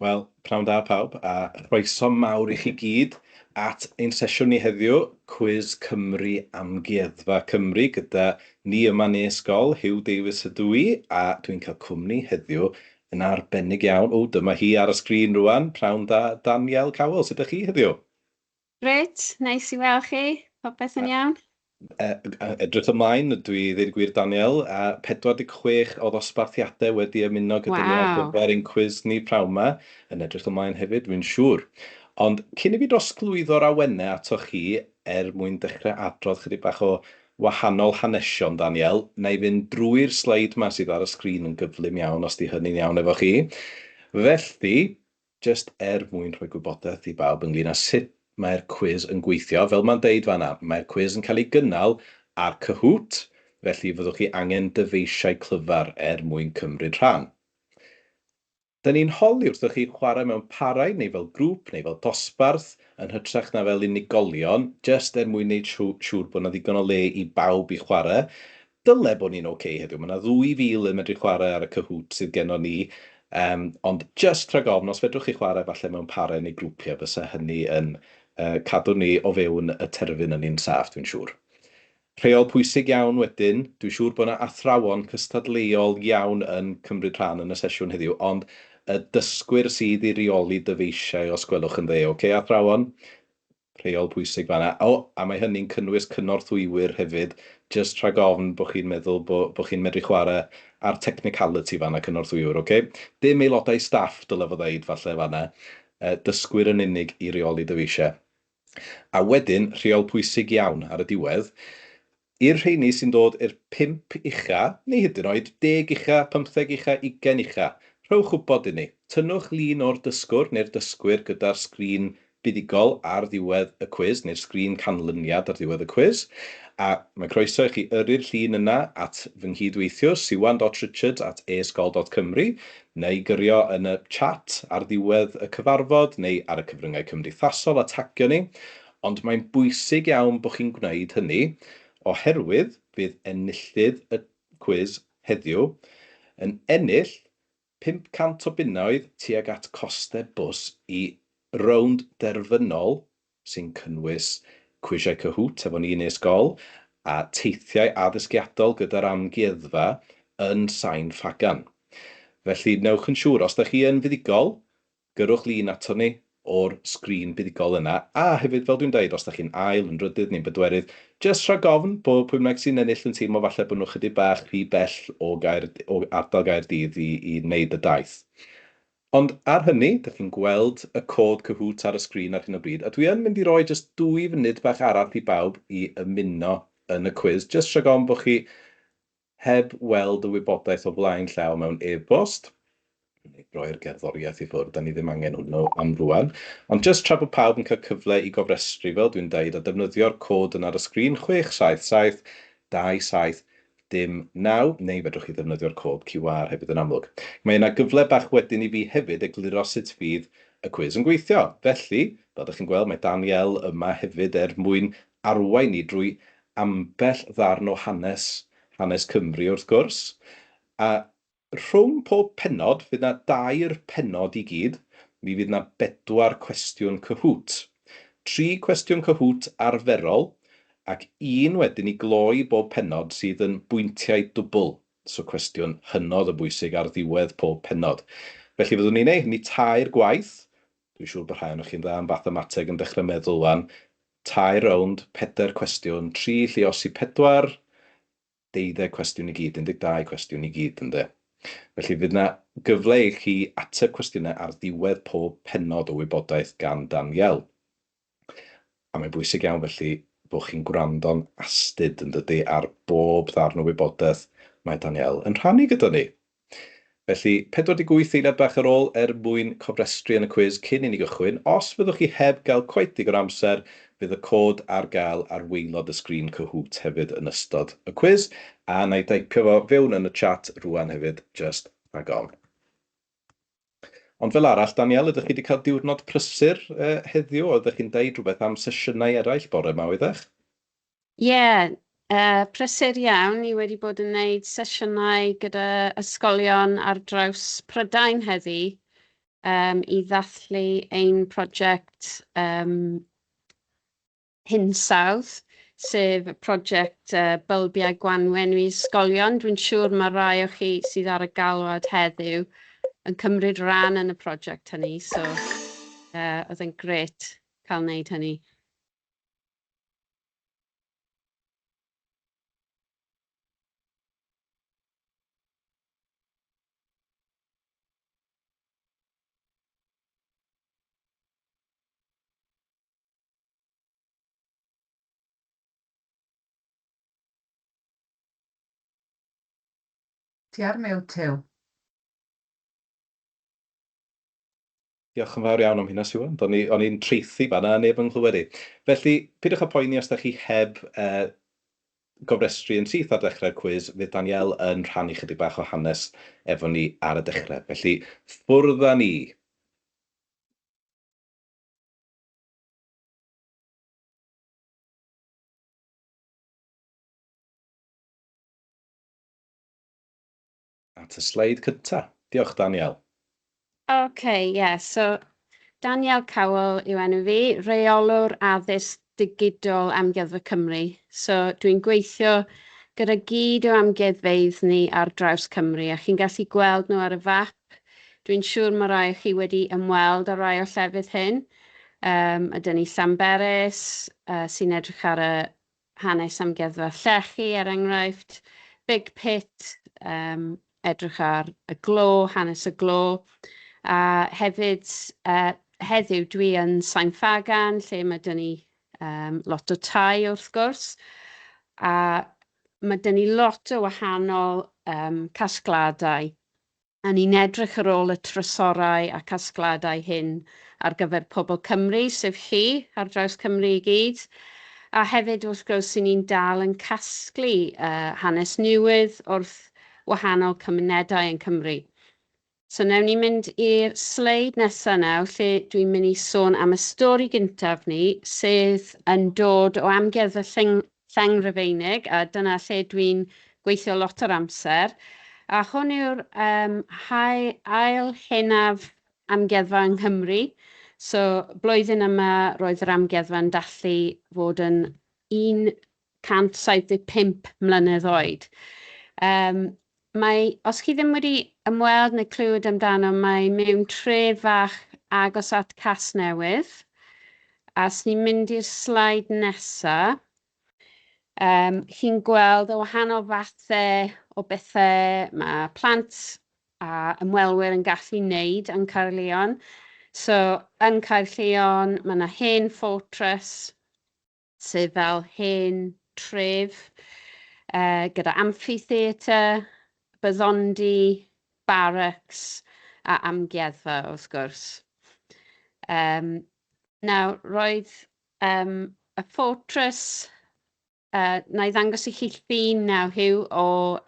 Wel, pnawn da pawb, a chroeso mawr i chi gyd at ein sesiwn ni heddiw, Cwis Cymru Amgueddfa Cymru, gyda ni yma yn e-sgol, Huw Davies ydw i, a dwi'n cael cwmni heddiw yn arbennig iawn. O, dyma hi ar y sgrin rwan, pnawn da Danielle Cowell, sut ydych chi heddiw? Grêt, neis i weld chi. Popeth yn iawn? Edrych ymlaen, dwi i ddweud y gwir Danielle, a 46 o ddosbarthiadau wedi ymuno gyda ni ar gyfer ein cwis ni pnawn 'ma, yn edrych ymlaen hefyd, dwi'n siŵr. Ond cyn i fi drosglwyddo'r awenau atoch chi er mwyn dechrau adrodd chydig bach o wahanol hanesion, Danielle, wna i fynd drwy'r sleid 'ma sydd ar y sgrin yn gyflym iawn, os 'di hynny'n iawn efo chi. Felly, jyst er mwyn rhoi gwybodaeth i bawb ynglyn â sut mae'r cwis yn gweithio, fel mae'n deud fan'na, mae'r cwis yn cael ei gynnal ar Kahoot, felly fyddwch chi angen dyfeisiau clyfar er mwyn cymryd rhan. Da ni'n holi wrthoch chi chwarae mewn parau neu fel grŵp neu fel dosbarth yn hytrach na fel unigolion, jyst er mwyn wneud siŵr bod 'na ddigon o le i bawb i chwarae. Dyle bod ni'n ok heddiw, mae 'na ddwy fil yn medru chwarae ar y Kahoot sydd gennon ni, yym, ond jyst rhag ofn, os fedrwch chi chwarae falle mewn parau neu grwpiau, fysa hynny yn yy cadw ni o fewn y terfyn ynni'n saff, dwi'n siŵr. Rheol pwysig iawn wedyn, dwi'n siŵr bod 'na athrawon cystadleuol iawn yn cymryd rhan yn y sesiwn heddiw, ond y dysgwyr sydd i reoli dyfeisiau os gwelwch yn dde, ok athrawon? Rheol pwysig fan'na. O, a mae hynny'n cynnwys cynorthwywyr hefyd, jyst rhag ofn bod chi'n meddwl bo' bo' chi'n medru chwarae ar technicality fan'na, cynorthwywyr, ocê? Dim aelodau staff, dyle fo ddeud falle fan'na, yy dysgwyr yn unig i reoli dyfeisiau. A wedyn, rheol pwysig iawn ar y diwedd, I'r rheini sy'n dod i'r pump ucha, neu hyd yn oed deg ucha, pymtheg ucha, ugain ucha, rhowch wybod i ni. Tynnwch lun o'r dysgwr neu'r dysgwyr gyda'r sgrin buddugol ar ddiwedd y cwis, neu'r sgrin canlyniad ar ddiwedd y cwis, a mae croeso i chi yrru'r llun yna at fy nghyd-weithiwr, siwan dot richards at esgol dot cymru, neu gyrio yn y chat ar ddiwedd y cyfarfod, neu ar y cyfryngau cymdeithasol a tagio ni. Ond mae'n bwysig iawn bod chi'n gwneud hynny, oherwydd fydd enillydd y cwis heddiw yn ennill 500 o bunnoedd tuag at costau bws i rownd derfynol sy'n cynnwys cwisiau Kahoot efo ni yn e-sgol a teithiau addysgiadol gyda'r amgueddfa yn Sain Ffagan. Felly, wnewch yn siŵr, os da chi yn fuddugol, Gyrrwch lun aton ni o'r sgrin buddugol yna, a hefyd, fel dwi'n deud, os dach chi'n ail, yn drydydd neu'n bedwerydd, jyst rhag ofn bod pwy bynnag sy'n ennill yn teimlo falle bod nhw chydig bach rhy bell o Gaer- o ardal Gaerdydd i i wneud y daith. Ond ar hynny, dach chi'n gweld y cod Kahoot ar y sgrin ar hyn o bryd, a dwi yn mynd i roi jyst dwy funud bach arall i bawb i ymuno yn y cwis, jyst rhag ofn bod chi heb weld y wybodaeth o flaen llaw mewn e-bost, neu droi'r gerddoriaeth i ffwrdd, da ni ddim angen hwnnw am rwan. Ond jyst tra bod pawb yn cael cyfle i gofrestru, fel dwi'n deud, a defnyddio'r cod yn ar y sgrin, 677 27 dim 9, neu fedrwch chi ddefnyddio'r cod QR hefyd yn amlwg. Mae yna gyfle bach wedyn i fi hefyd egluro sut fydd y cwis yn gweithio. Felly, fel dych chi'n gweld, mae Danielle yma hefyd er mwyn arwain ni drwy ambell ddarn o hanes, hanes Cymru wrth gwrs. A rhwng pob pennod, fydd 'na dair pennod i gyd, mi fydd 'na bedwar cwestiwn Kahoot. Tri cwestiwn Kahoot arferol, ac un wedyn i gloi bob pennod sydd yn bwyntiau dwbl, so cwestiwn hynod o bwysig ar ddiwedd pob pennod. Felly fyddwn ni'n ei hynny tair gwaith, dwi'n siŵr bod rhai ohonoch chi'n dda am fathemateg yn dechrau meddwl 'wan, Tair rownd, pedair cwestiwn, tri lluosi pedwar, deuddeg cwestiwn i gyd, 12 cwestiwn i gyd, ynde. Felly fydd 'na gyfle i chi ateb cwestiynau ar ddiwedd pob pennod o wybodaeth gan Danielle. A mae'n bwysig iawn felly bod chi'n gwrando'n astud, yn dydi, ar bob ddarn o wybodaeth mae Danielle yn rhannu gyda ni. Felly, 48 eiliad bach ar ôl er mwyn cofrestru yn y cwis cyn i ni gychwyn. Os fyddwch chi heb gael cweit digon o amser, fydd y cod ar gael ar waelod y sgrin Kahoot hefyd yn ystod y cwis, a wna i deipio fo fewn yn y chat rŵan hefyd, jyst rhag ofn. Ond fel arall, Danielle, ydych chi wedi cael diwrnod prysur uh, heddiw? Oeddech chi'n deud rhywbeth am sesiynau eraill bore yma, oeddech? Ie, yy prysur iawn. Ni wedi bod yn wneud sesiynau gyda ysgolion ar draws Prydain heddi. um, i ddathlu ein prosiect um, hinsawdd, sef y prosiect Bylbiau Gwanwyn i ysgolion. Dwi'n siŵr mae rai o chi sydd ar y galwad heddiw yn cymryd rhan yn y prosiect hynny, so oedd e'n grêt cael wneud hynny. Ti ar mute, Huw. Diolch yn fawr iawn am hynna, Siwan. O'n i, o'n i'n traethu fan'na a neb yn nghlywed i. Felly, peidiwch â poeni os da chi heb gofrestru yn syth ar ddechrau'r cwis, fydd Danielle yn rhannu chydig bach o hanes efo ni ar y dechrau. Felly, ffwrdd â ni! At y sleid cynta. Diolch, Danielle. OK, ie. So, Danielle Cowell yw enw fi, rheolwr addysg digidol Amgueddfa Cymru. So, dwi'n gweithio gyda gyd o amgueddfeydd ni ar draws Cymru, a chi'n gallu gweld nhw ar y fap. Dwi'n siŵr mae rai o chi wedi ymweld â rai o'r llefydd hyn. Ydyn ni Llanberis, sy'n edrych ar y hanes amgueddfa llechi, er enghraifft, Big Pit, edrych ar y glo, hanes y glo, a hefyd heddiw dwi yn Sain Ffagan, lle mae dyn ni lot o tai wrth gwrs, a mae dyn ni lot o wahanol casgliadau. A ni'n edrych ar ôl y trysorau a casgliadau hyn ar gyfer pobl Cymru, sef chi, ar draws Cymru i gyd. A hefyd, wrth gwrs, i ni'n dal yn casglu hanes newydd wrth wahanol cymunedau yn Cymru. So newn ni mynd i'r sleid nesaf nawr, lle dwi'n mynd i sôn am y stori gyntaf ni, sydd yn dod o Amgueddfa Lleng Rufeinig, a dyna lle dwi'n gweithio lot o'r amser. A hwn yw'r ail henaf amgueddfa yng Nghymru. So, blwyddyn yma roedd yr amgueddfa'n dathlu fod yn 175 mlynedd oed. Mae, os chi ddim wedi ymweld neu clywed amdano, mae mewn tref fach agos at Casnewydd. A os ni'n mynd i'r sleid nesa, chi'n gweld y wahanol fathau o bethau mae plant a ymwelwyr yn gallu wneud yn Caerllion. So, yn Caerllion, mae yna hen fortress, sydd fel hen tref, gyda amphitheatre, baddondy, barracks a amgueddfa, wrth gwrs. Nawr, roedd y fortress, na i ddangos i chi llun nawr, Huw, o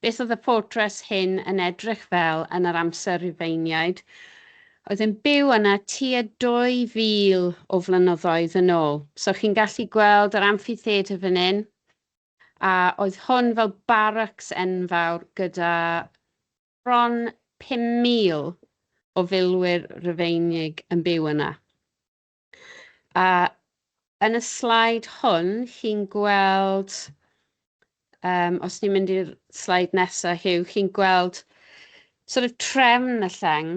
beth oedd y fortress hyn yn edrych fel yn yr amser Rufeiniaid. Oedd yn byw yna tua 2,000 o flynyddoedd yn ôl. So chi'n gallu gweld yr amphitheatre fan hyn, a oedd hwn fel barracks enfawr gyda bron 5,000 o filwyr Rufeinig yn byw yna. A yn y sleid hwn, chi'n gweld, os ni'n mynd i'r sleid nesaf, Huw, chi'n gweld sort of trefn y lleng,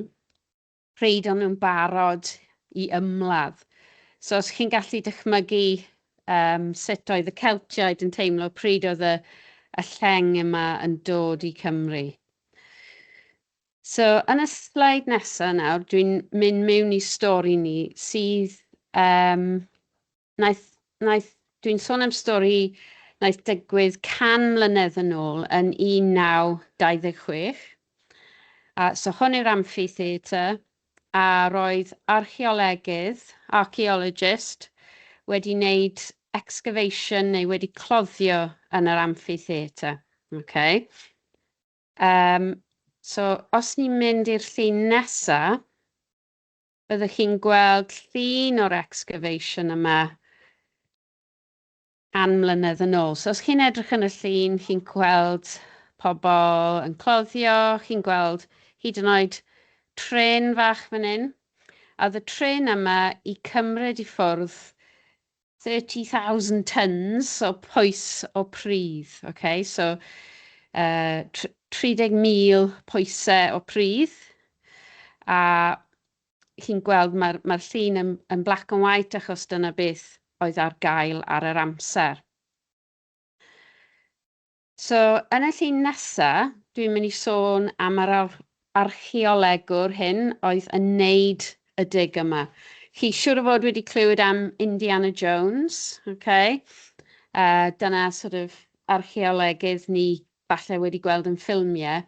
pryd o'n nhw'n barod i ymladd. So os chi'n gallu dychmygu sut oedd y Celtiaid yn teimlo pryd oedd y lleng yma yn dod i Cymru. So, yn y sleid nesaf nawr, dwi'n mynd mewn i stori ni sydd, naeth, dwi'n sôn am stori naeth digwydd 100 mlynedd yn ôl yn 1926. A, so hwn yw'r amphitheatre, a roedd archeolegydd, archaeologist, wedi wneud excavation neu wedi cloddio yn yr amphitheatre. Okay. So, os ni'n mynd i'r llun nesa, byddwch chi'n gweld llun o'r excavation yma 100 mlynedd yn ôl. So, os chi'n edrych yn y llun, chi'n gweld pobl yn cloddio, chi'n gweld hyd yn oed trên fach fan hyn, a oedd y trên yma i cymryd i ffwrdd 30,000 tons o pwys o pridd. Okay? So, 30,000 pwysau o pridd. A chi'n gweld mae'r llun yn black and white achos dyna beth oedd ar gael ar yr amser. So, yn y llun nesa, dwi'n mynd i sôn am yr archeolegwr hyn oedd yn neud y dig yma. Chi siŵr o fod wedi clywed am Indiana Jones, okay? Dyna sort of archeolegydd ni falle wedi gweld yn ffilmiau.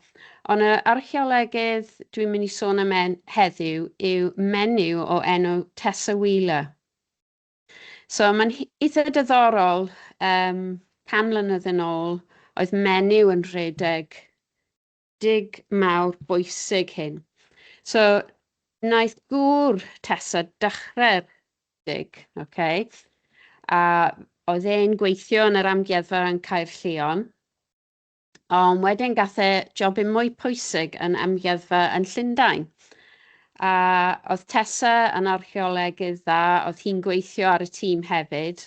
Ond y archeolegydd dwi'n mynd i sôn am heddiw yw menyw o enw Tessa Wheeler. So mae'n eitha diddorol, 100 mlynedd yn ôl, oedd menyw yn rhedeg dig mawr bwysig hyn. So wnaeth gŵr Tessa dechrau'r dig, okay? A oedd e'n gweithio yn yr amgueddfa yn Caerllion. Ond wedyn gath e jobyn mwy pwysig yn amgueddfa yn Llundain. A oedd Tessa yn archeolegydd dda, oedd hi'n gweithio ar y tîm hefyd,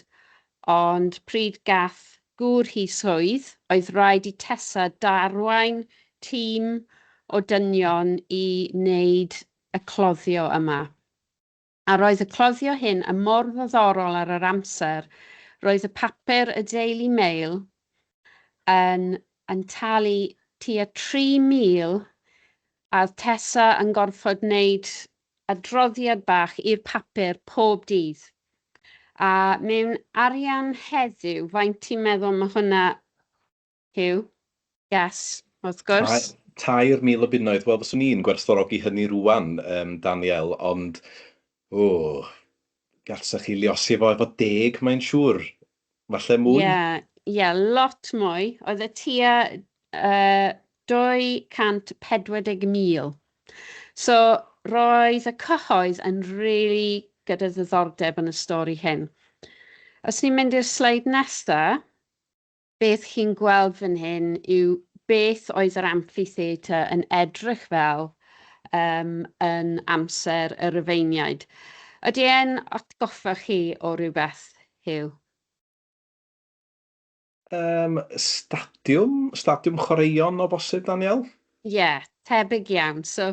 ond pryd gath gŵr hi swydd, oedd rhaid i Tessa darwain tîm o dynion i wneud y cloddio yma. A roedd y cloddio hyn yn mor ddiddorol ar yr amser, roedd y papur y Daily Mail yn talu tua 3,000 a oedd Tessa yn gorfod wneud adroddiad bach i'r papur pob dydd. A mewn arian heddiw, faint ti'n meddwl mae hwnna, Huw? Yes, wrth gwrs. 3,000 o bunnoedd. Wel, fyswn i'n gwerthfawrogi hynny rŵan, Danielle, ond o, gallsech chi luosi fo efo 10, mae'n siŵr. Falle mwy? Ie, lot mwy. Oedd e tua 240,000. So, roedd y cyhoedd yn really gyda ddiddordeb yn y stori hyn. Os ni'n mynd i'r sleid nesaf, beth chi'n gweld fan hyn yw beth oedd yr amphitheatre yn edrych fel yn amser y Rufeiniaid. Ydy e'n atgoffa chi o rhywbeth, Huw? Stadiwm? Stadiwm chwaraeon o bosib, Danielle? Ie, yeah, tebyg iawn. So,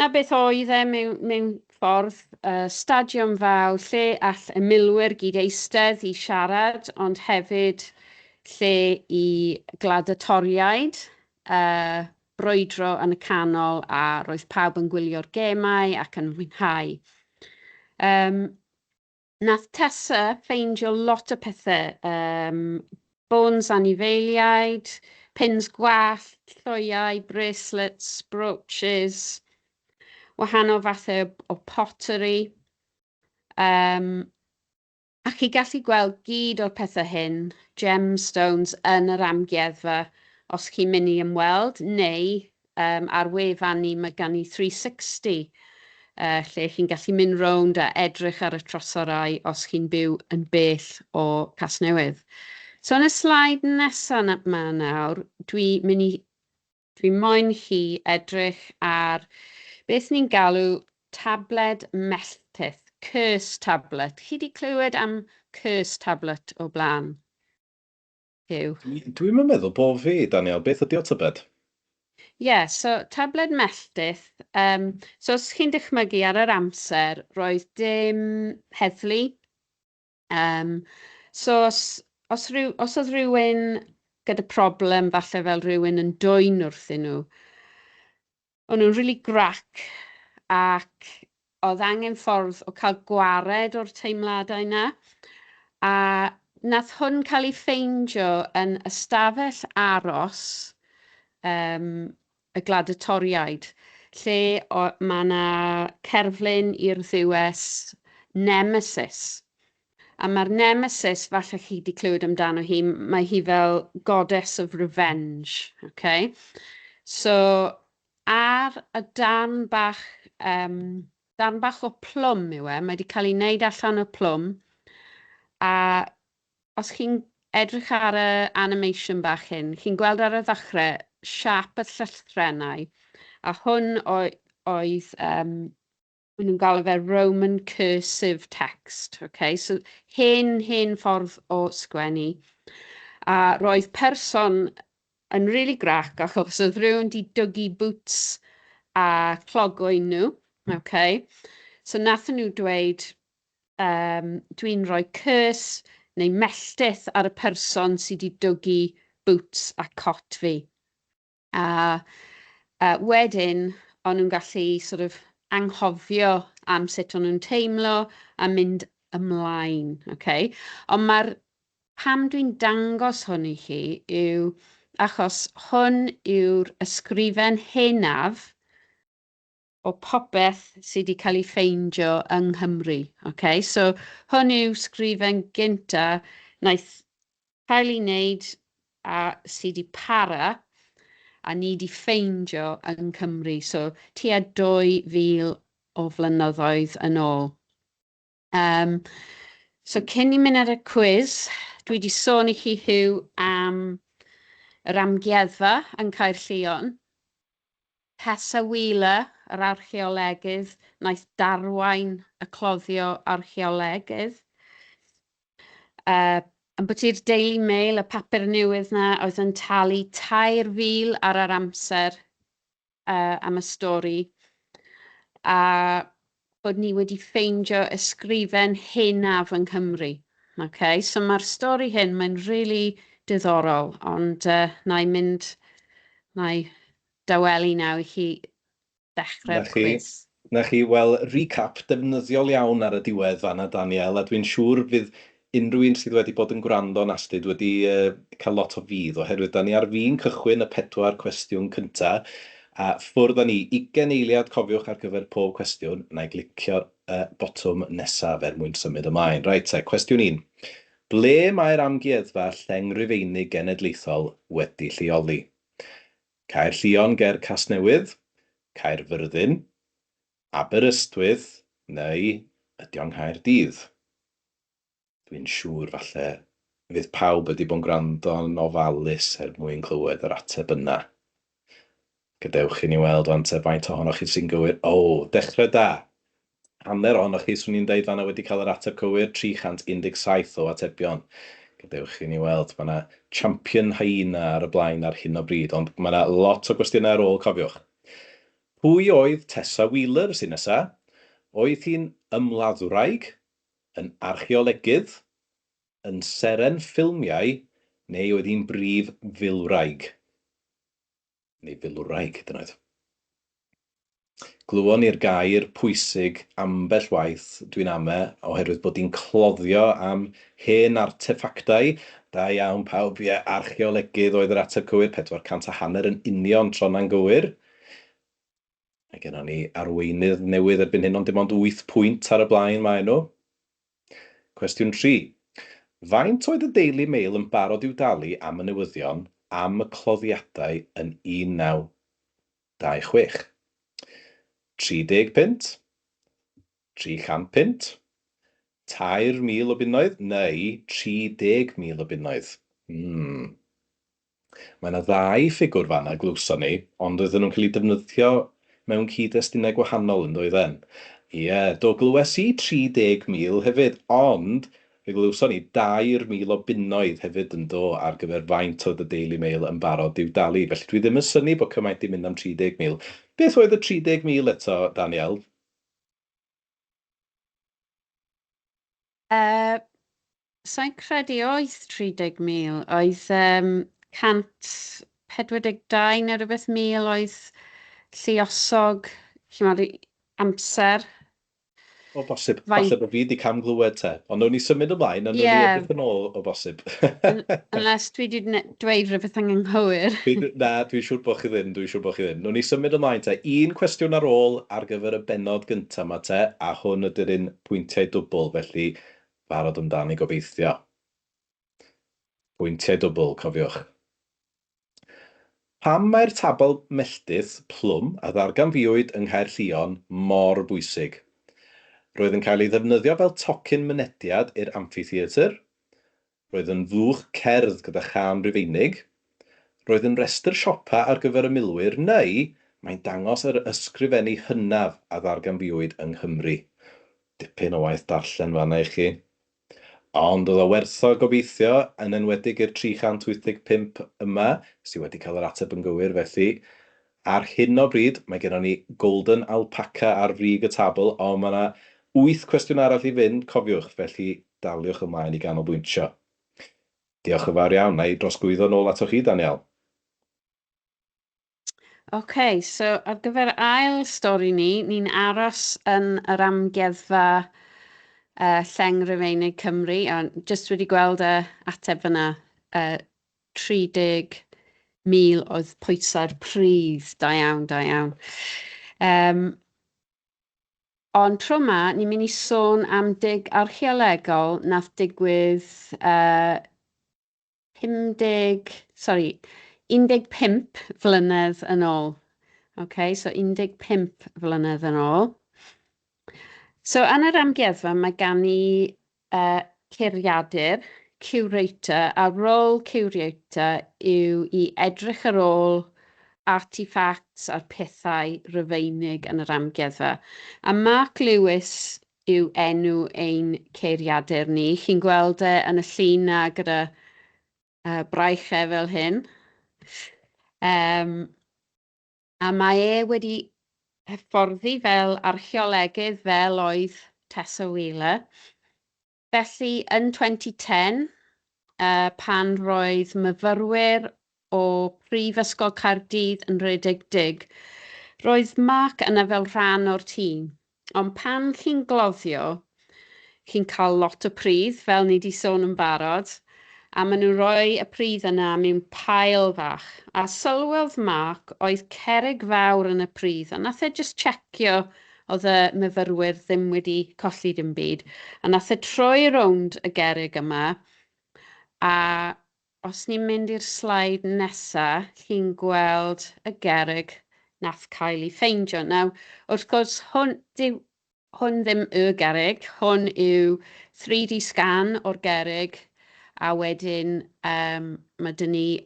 na beth oedd e mewn ffordd, stadiwm fawr lle all y milwyr gyd eistedd i siarad, ond hefyd lle i gladiatoriaid brwydro yn y canol, a roedd pawb yn gwylio'r gemau ac yn mwynhau. Nath Tessa ffeindio lot o pethau, bones anifeiliaid, pins gwallt, llwyau, bracelets, brooches, wahanol fathau o pottery. A chi gallu gweld gyd o'r pethau hyn, gemstones, yn yr amgueddfa os chi'n mynd i ymweld, neu ar wefan ni mae gan ni 360, lle chi'n gallu mynd rownd a edrych ar y trosorau os chi'n byw yn bell o Casnewydd. So yn y sleid nesaf yma nawr, dwi moyn chi edrych ar beth ni'n galw tabled melltith, curse tablet. Chi 'di clywed am curse tablet o blaen, Huw? Dwi'm yn meddwl bo fi, Danielle. Beth ydy o tybed? Ie, yeah, so tabled melltith, so os chi'n dychmygu ar yr amser, roedd dim heddlu. So os oedd rhywun gyda problem, falle fel rhywun yn dwyn wrthyn nhw, o'n nhw'n really grac ac oedd angen ffordd o cael gwared o'r teimladau yna. A nath hwn cael ei ffeindio yn ystafell aros y gladiatoriaid, lle mae yna cerflun i'r dduwies Nemesis. A mae'r Nemesis, falle chi wedi clywed amdano hi, mae hi fel goddess of revenge. Okay? So, ar y darn bach o plwm yw e, mae wedi cael ei wneud allan o plwm. A os chi'n edrych ar y animation bach hyn, chi'n gweld ar y ddechrau siap y llythrennau. A hwn oedd, maen nhw'n galw fe Roman cursive text. Okay? So hen, hen ffordd o sgwennu. A roedd person yn really grac achos oedd rhywun 'di dwgu boots a clogwyn nhw. Okay? So nathon nhw dweud, "Dwi'n rhoi curse neu melltith ar y person sydd wedi dwgu boots a cot fi." A wedyn, o'n nhw'n gallu sort of anghofio am sut o'n nhw'n teimlo a mynd ymlaen. Okay? Ond mae'r pam dwi'n dangos hwn i chi yw achos hwn yw'r ysgrifen henaf o popeth sydd wedi cael ei ffeindio yng Nghymru. Okay? So hwn yw sgrifen gynta wnaeth cael ei wneud a sydd wedi para a ni wedi ffeindio yng Nghymru. So tua 2000 o flynyddoedd yn ôl. So cyn i mynd ar y cwis, dwi wedi sôn i chi, Huw, am yr amgueddfa yn Caerllion. Tessa Wheeler, yr archeolegydd, wnaeth darwain y cloddio archeolegydd. Ambiti'r Daily Mail, y papur newydd 'na, oedd yn talu 3,000 ar yr amser am y stori. A bod ni wedi ffeindio ysgrifen henaf yng Nghymru. Okay? So mae'r stori hyn, mae'n really diddorol, ond na i mynd, na i dawelu nawr i chi ddechrau'r cwis. Na chi, wel, recap defnyddiol iawn ar y diwedd fanna, Daniel, a dwi'n siŵr fydd unrhyw un sydd wedi bod yn gwrando'n astud wedi cael lot o fudd, oherwydd da ni ar fin cychwyn y pedwar cwestiwn cynta, a ffwrdd â ni, 20 eiliad, cofiwch, ar gyfer pob cwestiwn. Na i glicio y botwm nesaf er mwyn symud ymlaen. Reit te, cwestiwn 1. Ble mae'r Amgueddfa Lleng Rufeinig Genedlaethol wedi lleoli? Caerllion ger Casnewydd, Caerfyrddin, Aberystwyth neu ydy o'n Nghaerdydd? Dwi'n siŵr falle fydd pawb wedi bod yn gwrando'n ofalus er mwyn clywed yr ateb yna. Gadewch i ni weld wan te faint ohonoch chi sy'n gywir. O, dechrau da! Hanner ohonoch chi, 'swn i'n deud fan'na, wedi cael yr ateb cywir, 317 o atebion. Gadewch i ni weld, mae 'na champion hyena ar y blaen ar hyn o bryd, ond mae 'na lot o gwestiynau ar ôl, cofiwch. Pwy oedd Tessa Wheeler sy'n nesa? Oedd hi'n ymladdwraig, yn archeolegydd, yn seren ffilmiau, neu oedd hi'n brif filwraig? Neu filwraig, hyd yn oed. Glywon ni'r gair pwysig ambell waith, dwi'n ame, oherwydd bod hi'n cloddio am hen arteffactau. Da iawn pawb, ie, archeolegydd oedd yr ateb cywir, 400 a hanner yn union tro 'na'n gywir. Mae gennon ni arweinydd newydd erbyn hyn, ond dim ond 8 pwynt ar y blaen maen nhw. Cwestiwn 3. Faint oedd y Daily Mail yn barod i'w dalu am y newyddion am y cloddiadau yn 1926? 30 punt? 300 punt? 3,000 o bunnoedd neu 30,000 o bunnoedd? Hmm. Mae yna ddau ffigwr fan'na glywson ni, ond oedden nhw'n cael eu defnyddio mewn cyd-destunau gwahanol yn doedden? Ie, do, glywes i 30,000 hefyd, ond fe glywson ni 2,000 o bunnoedd hefyd yn do ar gyfer faint oedd y Daily Mail yn barod i'w dalu. Felly dwi ddim yn synnu bod cymaint 'di mynd am 30,000. Beth oedd y 30,000 eto, Danielle? Sa i'n credu oedd 30,000, oedd 142 neu rhywbeth mil oedd lluosog, chimod, amser. O bosib, falle bod fi wedi camglywed te. Ond wnawn ni symud ymlaen a wnawn ni edrych yn ôl o bosib. Unless dwi wedi dweud rhywbeth anghywir. Na, dwi'n siŵr bod chi ddim, dwi'n siŵr bod chi ddim. Wnawn ni symud ymlaen te. Un cwestiwn ar ôl ar gyfer y bennod gyntaf 'ma te, a hwn ydy'r un pwyntiau dwbl, felly barod amdani gobeithio. Pwyntiau dwbl, cofiwch. Pam mae'r tabl melltith plwm a ddarganfuwyd yng Nghaerllion mor bwysig? Roedd yn cael ei ddefnyddio fel tocyn mynediad i'r amffitheatr. Roedd yn flwch cerdd gyda chân Rufeinig. Roedd yn rhestr siopa ar gyfer y milwyr neu Mae'n dangos yr ysgrifennu hynaf a ddarganfuwyd yng Nghymru. Dipyn o waith darllen fanna i chi. Ond oedd o werth o gobeithio, yn enwedig i'r 385 yma, sydd wedi cael yr ateb yn gywir, felly ar hyn o bryd mae gennon ni Golden Alpaca ar frig y tabl, ond mae yna 8 cwestiwn arall i fynd, cofiwch, felly daliwch ymlaen i ganolbwyntio. Diolch yn fawr iawn, na i drosglwyddo nôl atoch chi, Danielle. OK, so ar gyfer ail stori ni, ni'n aros yn yr amgueddfa Lleng Rufeinig Cymru, a jyst wedi gweld y ateb fyna, 30,000 oedd pwysau'r pridd, da iawn, da iawn. Um, ond tro yma, ni'n mynd i sôn am dig archeolegol nath digwydd 50, sori, 15 flynedd yn ôl. OK, so 15 flynedd yn ôl. So yn yr amgueddfa mae gan i curiadur, curator, a rôl curator yw i edrych ar ôl artifacts a'r pethau Rufeinig yn yr amgueddfa. A Mark Lewis yw enw ein ceiriadur ni. Chi'n gweld e yn y llun na gyda braichau fel hyn. A mae e wedi hyfforddi fel archeolegydd fel oedd Tessa Wheeler. Felly, yn 2010, pan roedd myfyrwyr o Prifysgol Caerdydd yn rhedeg dig, roedd Mark yna fel rhan o'r tîm. Ond pan chi'n gloddio, chi'n cael lot o pridd, fel ni wedi sôn yn barod, a maen nhw'n rhoi y pridd yna mewn pile fach. A sylwodd Mark oedd cerrig fawr yn y pridd, a nath e jyst checio oedd y myfyrwyr ddim wedi colli dim byd. A nath e troi rownd y gerrig yma, a os ni'n mynd i'r sleid nesa, chi'n gweld y gerrig nath cael ei ffeindio. Nawr, wrth gwrs, hwn, dyw hwn ddim y gerrig, hwn yw 3D scan o'r gerrig, a wedyn mae dyn ni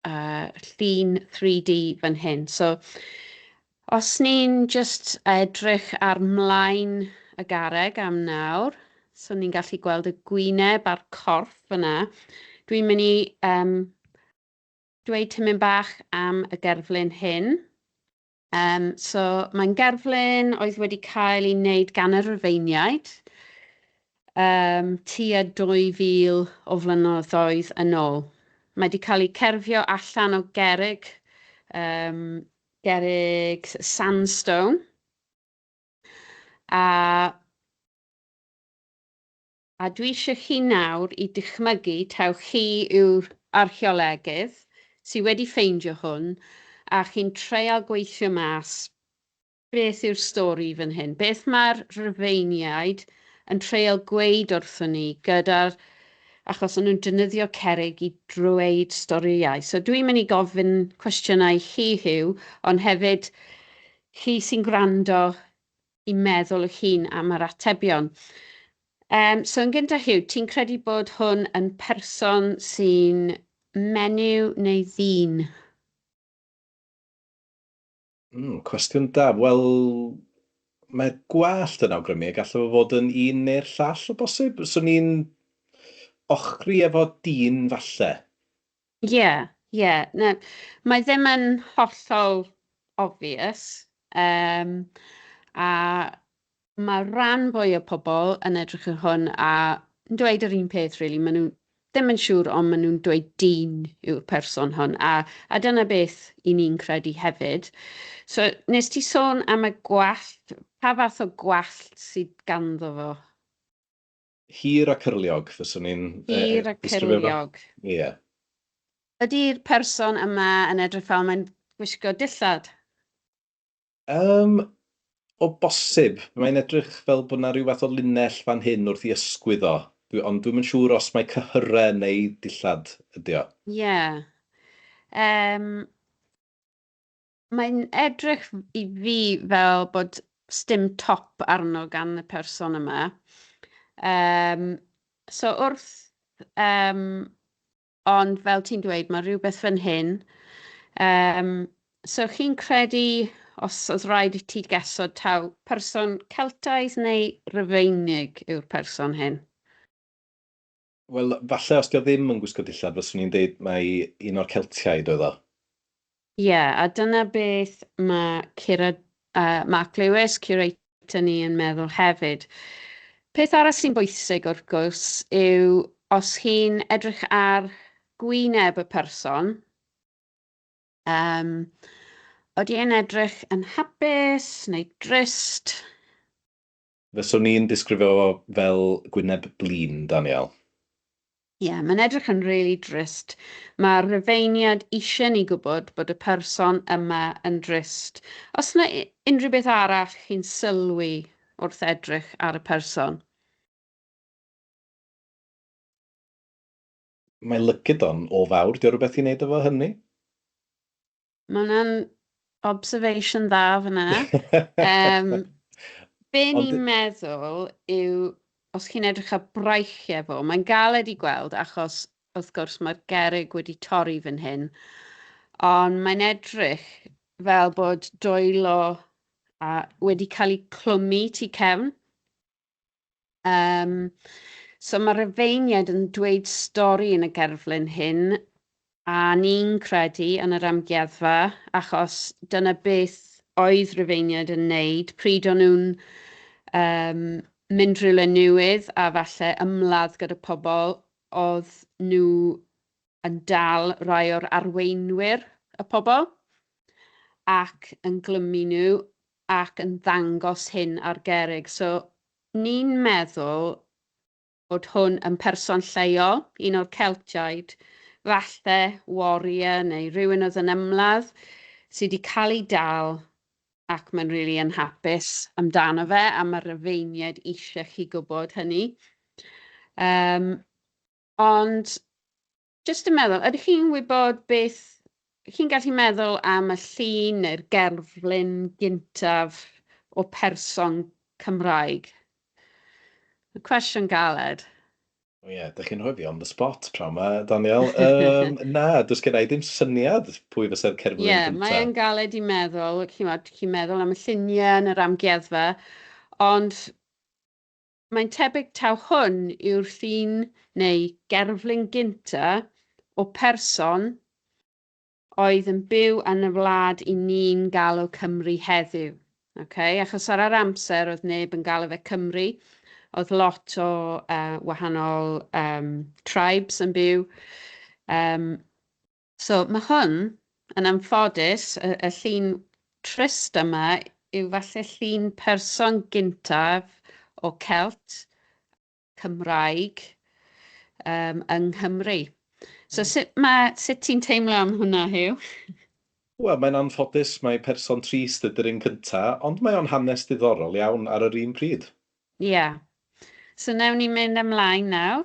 llun 3D fan hyn. So, os ni'n just edrych ar mlaen y garreg am nawr, so ni'n gallu gweld y gwyneb a'r corff fyna. Dwi'n mynd i dweud tipyn bach am y gerflun hyn. So mae'n gerflun oedd wedi cael ei wneud gan y Rufeiniaid tua 2,000 o flynyddoedd yn ôl. Mae wedi cael ei cerfio allan o gerrig, gerrig sandstone. A dwi eisiau chi nawr i dychmygu taw chi yw'r archeolegydd sydd wedi ffeindio hwn a chi'n treial gweithio mas beth yw'r stori fan hyn. Beth mae'r Rhufeiniaid yn treial gweud wrthon ni gyda'r... achos o'n nhw'n defnyddio cerrig i dweud storïau. So dwi'n mynd i gofyn cwestiynau i chi, Huw, ond hefyd chi sy'n gwrando i meddwl eich hun am yr atebion. So yn gyntaf, Huw, ti'n credu bod hwn yn person sy'n menyw neu ddyn? Cwestiwn da. Wel, mae'r gwallt yn awgrymu y gallai fo fod yn un neu'r llall o bosib. Swn i'n ochri efo dyn falle. Ie, ie. Na, mae ddim yn hollol obvious. A mae rhan fwy o pobl yn edrych ar hwn a yn dweud yr un peth, really. Maen nhw ddim yn siŵr, ond maen nhw'n dweud dyn yw'r person hwn. A dyna beth i ni'n credu hefyd. So, nes ti sôn am y gwallt. Pa fath o gwallt sydd ganddo fo? Hir a cyrliog, fyswn i'n Hir a disgrifio fo. cyrliog. Ie. Ydy'r person yma yn edrych fel mae'n gwisgo dillad? O bosib. Mae'n edrych fel bod 'na ryw fath o linell fan hyn wrth i ysgwydd o. Ond dwi'm yn siŵr os mae cyhyrau neu dillad ydy o. Ie. Mae'n edrych i fi fel bod sdim top arno gan y person yma. So wrth... Ond fel ti'n dweud, mae rhywbeth fan hyn. So chi'n credu os oedd rhaid i ti gesod taw person Celtaidd neu Rufeinig yw'r person hyn? Wel, falle os 'di o ddim yn gwisgo dillad, fyswn i'n deud mai un o'r Celtiaid oedd o. Ie, a dyna beth mae Cura, Mark Lewis, curator ni, yn meddwl hefyd. Peth arall sy'n bwysig wrth gwrs yw os chi'n edrych ar gwyneb y person, odi e'n edrych yn hapus neu drist? Fyswn i'n disgrifio fo fel gwyneb blin, Daniel. Ie, yeah, mae'n edrych yn really drist. Mae'r Rufeiniad eisiau ni gwybod bod y person yma yn drist. Os yna unrhyw beth arall chi'n sylwi wrth edrych ar y person? Mae lygid o'n o fawr. Di o rhywbeth i wneud efo hynny? Mae hwnna'n observation dda fyna. Be ni'n meddwl yw, os chi'n edrych ar breichiau fo, mae'n galed i gweld achos wrth gwrs mae'r gerrig wedi torri fan hyn, ond mae'n edrych fel bod dwylo a wedi cael eu clymu tu cefn. So mae'r Rufeiniaid yn dweud stori yn y gerflun hyn, a ni'n credu yn yr amgueddfa, achos dyna beth oedd Rufeiniaid yn wneud pryd o'n nhw'n mynd rhywle newydd a falle ymladd gyda pobl, oedd nhw yn dal rai o'r arweinwyr y pobl ac yn glymu nhw ac yn ddangos hyn ar gerrig. So ni'n meddwl bod hwn yn person lleol, un o'r Celtiaid, falle warrior neu rhywun oedd yn ymladd, sydd wedi cael ei dal ac mae'n rili anhapus amdano fe, a mae'r Rufeiniaid eisiau chi gwybod hynny. Ond jyst yn meddwl, ydych chi'n wybod beth, chi'n gallu meddwl am y llun neu'r gerflun gyntaf o person Cymraeg? Y cwestiwn galed. O ie, dych chi'n rhoi fi on the spot pnawn 'ma, Daniel. Na, does gen i ddim syniad pwy fysa'r cerflun Ie, cynta. Mae'n galed i meddwl, chi'n meddwl am y lluniau yn yr amgueddfa, ond mae'n tebyg taw hwn yw'r llun neu gerflun gynta o person oedd yn byw yn y wlad i ni'n galw Cymru heddiw. Okay? Achos ar yr amser oedd neb yn galw fe Cymru. Oedd lot o wahanol tribes yn byw. So mae hwn, yn anffodus, y llun trist yma yw falle llun person gyntaf o Celt Cymraeg yng Nghymru. So sut ti'n teimlo am hwnna, Huw? Wel, mae'n anffodus mai person trist ydy'r un cynta, ond mae o'n hanes diddorol iawn ar yr un pryd. Ie. Yeah. So newn ni mynd ymlaen nawr.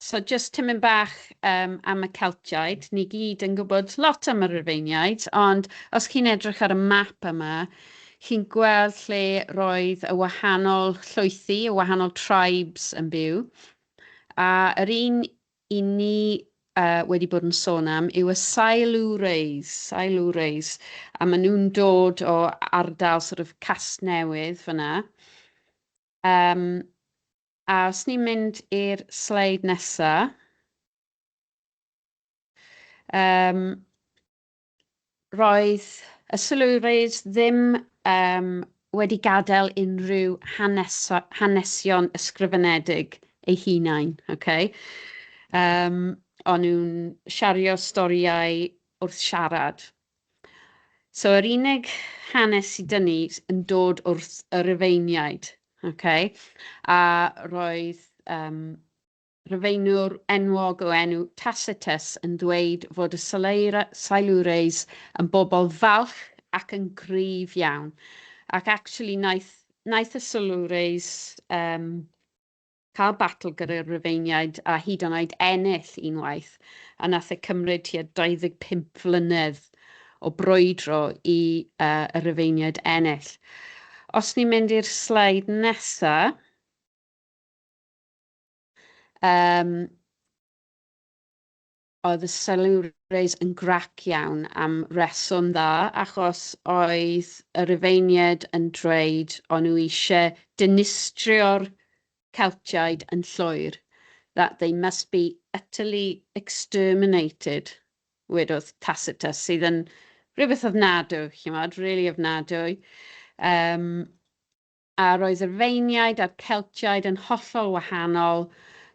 So jyst tipyn bach am y Celtiaid. Ni gyd yn gwybod lot am y Rufeiniaid, ond os chi'n edrych ar y map yma, chi'n gweld lle roedd y wahanol llwythi, y wahanol tribes yn byw. A yr un i ni wedi bod yn sôn am yw y Silures, Silures, a maen nhw'n dod o ardal sort of Casnewydd fyna. A os ni'n mynd i'r sleid nesa, roedd y Silures ddim wedi gadael unrhyw hanesion ysgrifenedig eu hunain. Okay? O'n nhw'n siario storïau wrth siarad. So yr unig hanes sydd 'da ni yn dod wrth y Rufeiniaid. Okay? A roedd Rufeinwr enwog o enw Tacitus yn dweud fod y Silures yn bobl falch ac yn gryf iawn. Ac actually naeth y Silures cael battle gyda'r Rufeiniaid a hyd yn oed ennill unwaith. A nath e cymryd tua 25 flynedd o brwydro i y Rufeiniaid ennill. Os ni'n mynd i'r sleid nesa, oedd y Silures Silures yn grac iawn am reswm dda, achos oedd y Rufeiniaid yn dweud o'n nhw eisiau dinistrio'r Celtiaid yn llwyr, that they must be utterly exterminated, wedodd Tacitus, sydd yn rhywbeth ofnadwy, chimod, really ofnadwy. Um, A roedd y Rufeiniaid a'r Celtiaid yn hollol wahanol.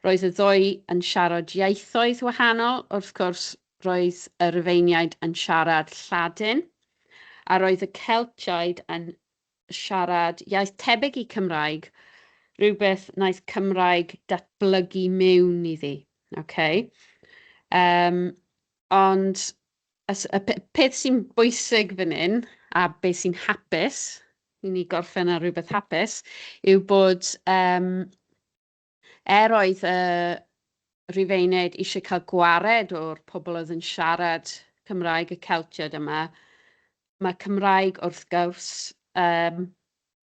Roedd y ddwy yn siarad ieithoedd wahanol. Wrth gwrs, roedd y Rufeiniaid yn siarad Lladin, a roedd y Celtiaid yn siarad iaith tebyg i Cymraeg, rhywbeth wnaeth Cymraeg datblygu mewn iddi. Okay? Um, ond y peth sy'n bwysig fan hyn, a beth sy'n hapus, i ni gorffen ar rhywbeth hapus, yw bod um, er oedd y Rufeiniaid eisiau cael gwared o'r pobl oedd yn siarad Cymraeg y Celtiaid yma, mae Cymraeg wrth gwrs um,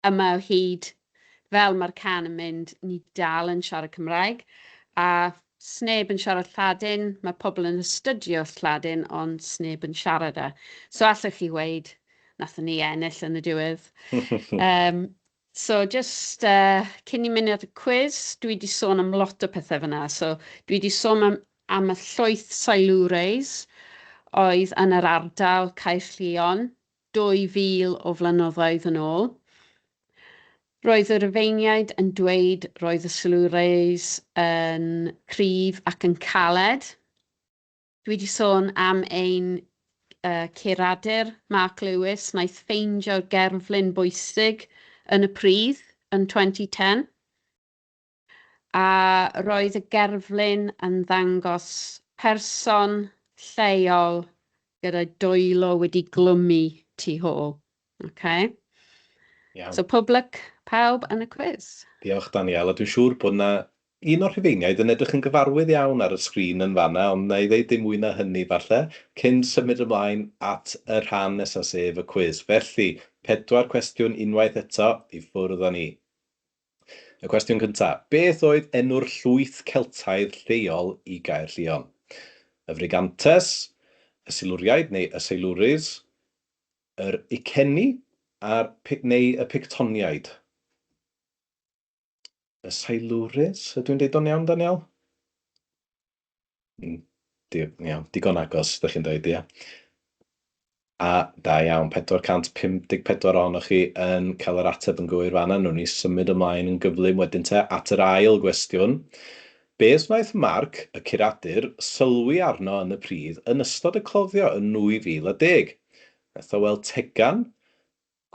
yma o hyd, fel mae'r can yn mynd, ni dal yn siarad Cymraeg, a sneb yn siarad Lladin, mae pobl yn astudio Lladin, ond sneb yn siarad e. So allwch chi weud, nathon ni ennill yn y diwedd. um, so just cyn i mynd at y cwis, dwi wedi sôn am lot o pethau fyna. So dwi wedi sôn am, am y llwyth Silures oedd yn yr ardal Caerllion 2000 o flynyddoedd yn ôl. Roedd y Rufeiniaid yn dweud roedd y Silures yn cryf ac yn caled. Dwi wedi sôn am ein curadur, Mark Lewis, wnaeth ffeindio gerflun bwysig yn y pridd yn 2010. A roedd y gerflun yn ddangos person lleol gyda dwylo wedi glymu tu hôl. Okay? Iawn. So pob lwc pawb yn y cwis. Diolch Danielle, a dwi'n siŵr bod 'na un o'r Rhufeiniaid yn edrych yn gyfarwydd iawn ar y sgrin yn fan'na, ond wna i ddeud dim mwy na hynny falle, cyn symud ymlaen at y rhan nesaf sef y cwis. Felly, pedwar cwestiwn unwaith eto, i ffwrdd â ni. Y cwestiwn cyntaf, beth oedd enw'r llwyth Celtaidd lleol i Gaerllion? Y Frigantes, y Silwriaid neu y Silures, yr Iceni a'r neu y Pictoniaid? Y Silures, ydw i'n deud o'n iawn, Daniel? Iawn, digon agos, ydych chi'n dweud, ia. A da iawn, 454 ohonoch chi yn cael yr ateb yn gywir fanna. Wnawn ni symud ymlaen yn gyflym wedyn te at yr ail gwestiwn. Beth wnaeth Mark, y curadur, sylwi arno yn y pridd yn ystod y cloddio yn 2010? Wnaeth o weld tegan,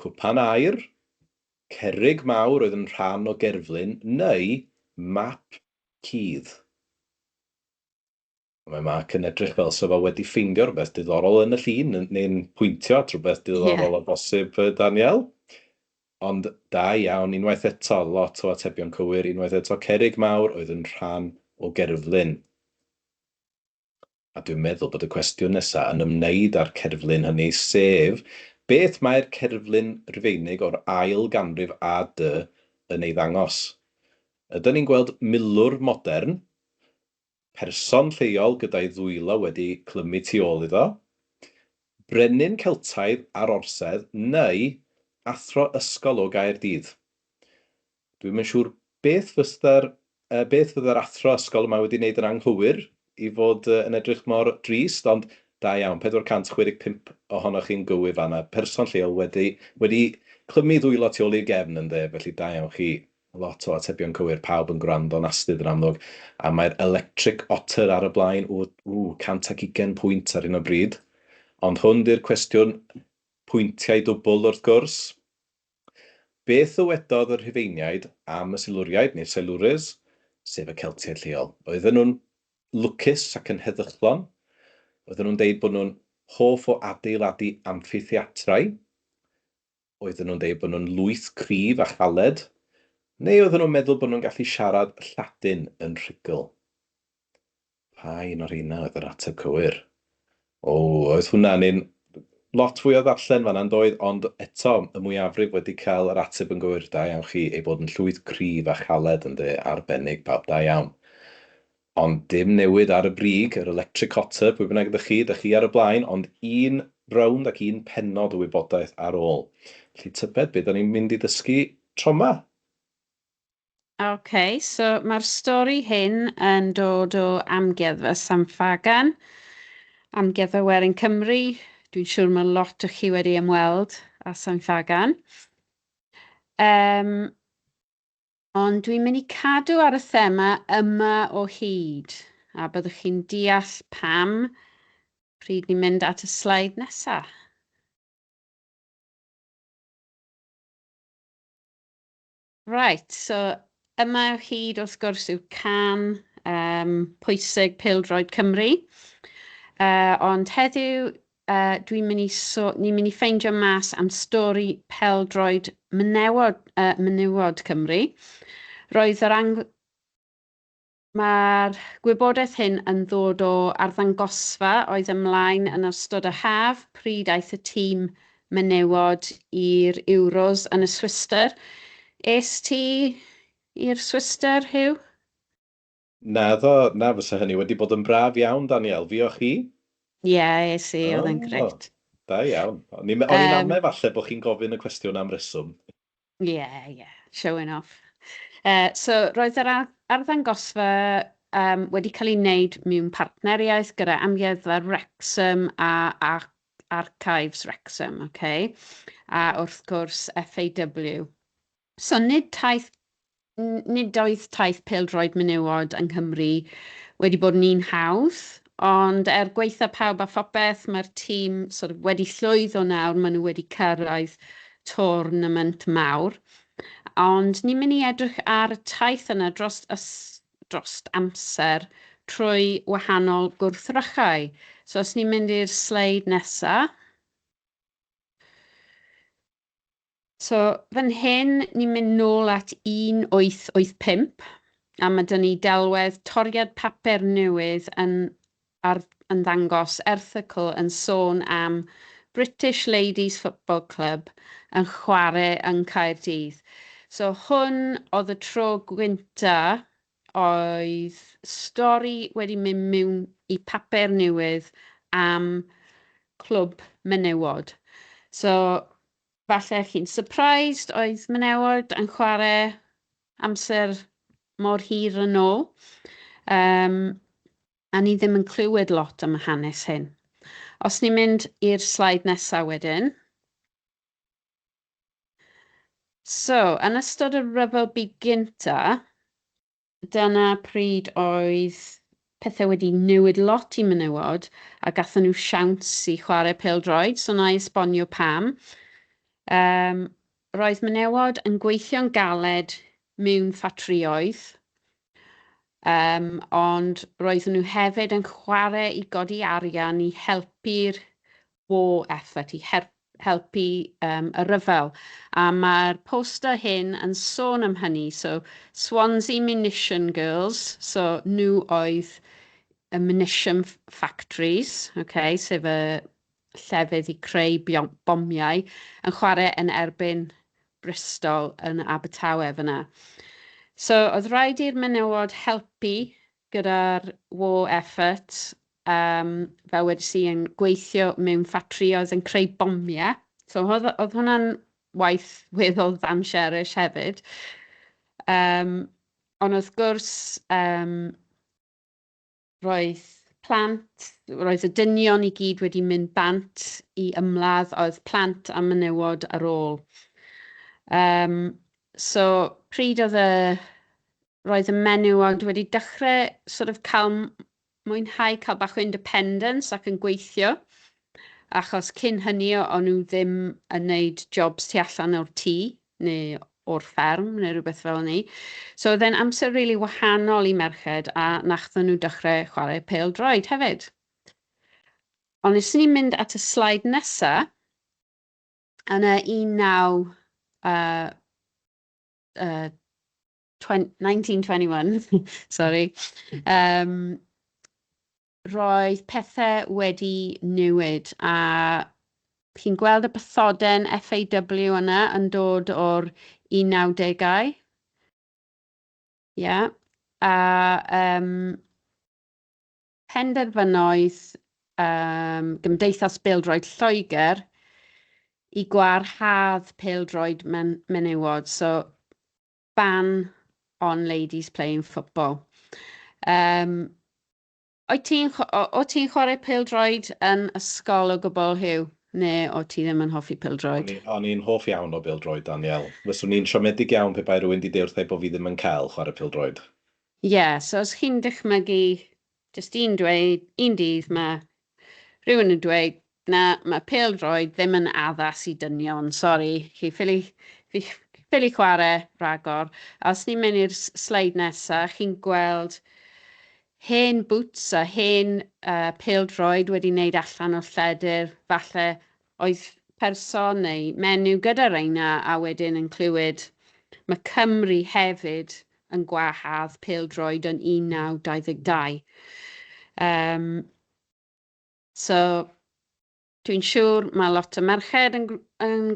cwpan aur, cerrig mawr oedd yn rhan o gerflun, neu map cudd? Mae Mark yn edrych fel 'sa fo wedi ffeindio rhywbeth diddorol yn y llun, neu'n pwyntio at rhywbeth diddorol o bosib, Daniel. Ond da iawn, unwaith eto, lot o atebion cywir, unwaith eto, cerrig mawr oedd yn rhan o gerflun. A dwi'n meddwl bod y cwestiwn nesaf yn ymwneud â'r cerflun hynny, sef beth mae'r cerflun Rufeinig o'r ail ganrif AD yn ei ddangos? Ydyn ni'n gweld milwr modern, person lleol gyda'i ddwylo wedi clymu tu ôl iddo, brenin Celtaidd ar orsedd neu athro ysgol o Gaerdydd. Dwi'm yn siŵr beth fysa'r beth fydde'r athro ysgol yma wedi wneud yn anghywir i fod yn edrych mor drist, ond da iawn, 465 ohonoch chi'n gywir fan'na. Person lleol wedi wedi clymu ddwylo tu ôl i'r gefn ynde, felly da iawn chi. Lot o atebion cywir, pawb yn gwrando'n astud yn amlwg. A mae'r Electric Otter ar y blaen, ww, ww, 120 pwynt ar hyn o bryd. Ond hwn 'di'r cwestiwn pwyntiau dwbl wrth gwrs. Beth ddywedodd y Rhufeiniaid am y Silwriaid, neu'r Silures, sef y Celtiaid lleol? Oedden nhw'n lwcus ac yn heddychlon? Oedden nhw'n deud bod nhw'n hoff o adeiladu amffitheatrau? Oedden nhw'n deud bod nhw'n lwyth cryf a chaled? Neu oedden nhw'n meddwl bod nhw'n gallu siarad Lladin yn rhugl? Pa un o'r rheina oedd yr ateb cywir? O, oedd hwnna'n un lot fwy o ddarllen fan'na yn doedd, ond eto, y mwyafrif wedi cael yr ateb yn gywir. Da iawn chi, ei bod yn llwyth cryf a chaled ynde, arbennig pawb, da iawn. Ond dim newid ar y brig, yr Electric Otter, pwy bynnag ydych chi, dych chi ar y blaen, ond un rownd ac un pennod o wybodaeth ar ôl. Felly tybed be da ni'n mynd i ddysgu tro 'ma? OK, so mae'r stori hyn yn dod o Amgueddfa San Ffagan, Amgueddfa Werin Cymru. Dwi'n siŵr mae lot o chi wedi ymweld â San Ffagan. Um, ond dwi'n mynd i cadw ar y thema yma o hyd, a byddwch chi'n deall pam pryd ni'n mynd at y sleid nesaf. Right, so yma o hyd wrth gwrs yw can um, pwysig Pêl-droed Cymru. Ond heddiw dwi'n mynd i so, ni'n mynd i ffeindio mas am stori pêl-droed menywod, menywod Cymru. Roedd yr ang Mae'r gwybodaeth hyn yn ddod o arddangosfa oedd ymlaen yn ystod y haf pryd aeth y tîm menywod i'r Euros yn y Swistir. Es ti i'r Swistir, Huw? Naddo, na, fysa hynny wedi bod yn braf iawn, Danielle. Fuoch chi? Ie, yeah, es i, oedd e'n grêt. Da iawn. O'n i'n um, ame falle bod chi'n gofyn y cwestiwn am reswm. Ie, yeah, ie, yeah. Showing off. So, roedd yr arddangosfa wedi cael ei wneud mewn partneriaeth gyda Amgueddfa Wrexham a Archives Wrexham, okay? A wrth gwrs FAW. So nid taith, nid oedd taith pêl-droed menywod yng Nghymru wedi bod yn un hawdd, ond er gwaetha pawb a phopeth, mae'r tîm sort of wedi llwyddo nawr, maen nhw wedi cyrraedd tournament mawr. Ond ni'n mynd i edrych ar y taith yna dros, dros amser trwy wahanol gwrthrychau. So os ni'n mynd i'r sleid nesaf. So, fan hyn, ni'n mynd nôl at 1885, a mae 'da ni delwedd toriad papur newydd yn, ar, yn ddangos erthygl yn sôn am British Ladies Football Club yn chwarae yng Nghaerdydd. So hwn oedd y tro gwynta oedd stori wedi mynd mewn i papur newydd am clwb menywod. So falle chi'n surprised oedd menywod yn chwarae amser mor hir yn ôl. A ni ddim yn clywed lot am y hanes hyn. Os ni'n mynd i'r sleid nesaf wedyn. So, yn ystod y Rhyfel Byd Gynta, dyna pryd oedd pethau wedi newid lot i menywod a gathen nhw siawns i chwarae pêl-droed, so na i esbonio pam. Roedd menywod yn gweithio'n galed mewn ffatrïoedd, ond roedden nhw hefyd yn chwarae i godi arian i helpu'r war effort, i helpu y rhyfel. A mae'r poster hyn yn sôn am hynny. So, Swansea Munition Girls, so nhw oedd y munition factories, okay, sef y llefydd i creu bomiau, yn chwarae yn erbyn Bristol yn Abertawe fyna. So, oedd rhaid i'r menywod helpu gyda'r war effort, fel wedes i, yn gweithio mewn ffatrïoedd yn creu bomiau. So oedd hwnna'n waith weddol ddawnsiarus hefyd. Ond wrth gwrs, roedd plant, roedd y dynion i gyd wedi mynd bant i ymladd, oedd plant a menywod ar ôl. So pryd oedd y, roedd y menywod wedi dechrau sort of cael mwynhau cael bach o independence ac yn gweithio, achos cyn hynny o'n nhw ddim yn wneud jobs tu allan o'r tŷ neu o'r fferm neu rhywbeth fel 'ny. So oedd e'n amser rili wahanol i merched a nathon nhw dechrau chwarae pêl-droed hefyd. Ond os ni'n mynd at y sleid nesa, yn y 19, 1921, sorry, roedd pethau wedi newid a chi'n gweld y bathoden FAW yna yn dod o'r 1990au. Ie. Yeah. A Penderfynodd Gymdeithas Bêl-droed Lloegr i gwarhad pêl-droed menywod. So, ban on ladies playing football. O't ti'n o ti'n chwarae pêl-droed yn ysgol o gwbl, Huw? Neu o ti ddim yn hoffi pêl-droed? O'n i'n hoff iawn o bêl-droed, Daniel. Fyswn i'n siomedig iawn pe bai rhywun 'di deud wrtha i bod fi ddim yn cael chwarae pêl-droed. Ie, yeah, so os chi'n dychmygu jyst un dweud, un dydd mae rhywun yn dweud, "Na, mae pêl-droed ddim yn addas i dynion, sori, chi ffili chwarae ragor." A os ni'n mynd i'r sleid nesaf, chi'n gweld hen boots a hen pêl-droed wedi wneud allan o lledr. Falle oedd person neu menyw gyda reina a wedyn yn clywed mae Cymru hefyd yn gwahardd pêl-droed yn 1922. So, dwi'n siŵr mae lot o merched yn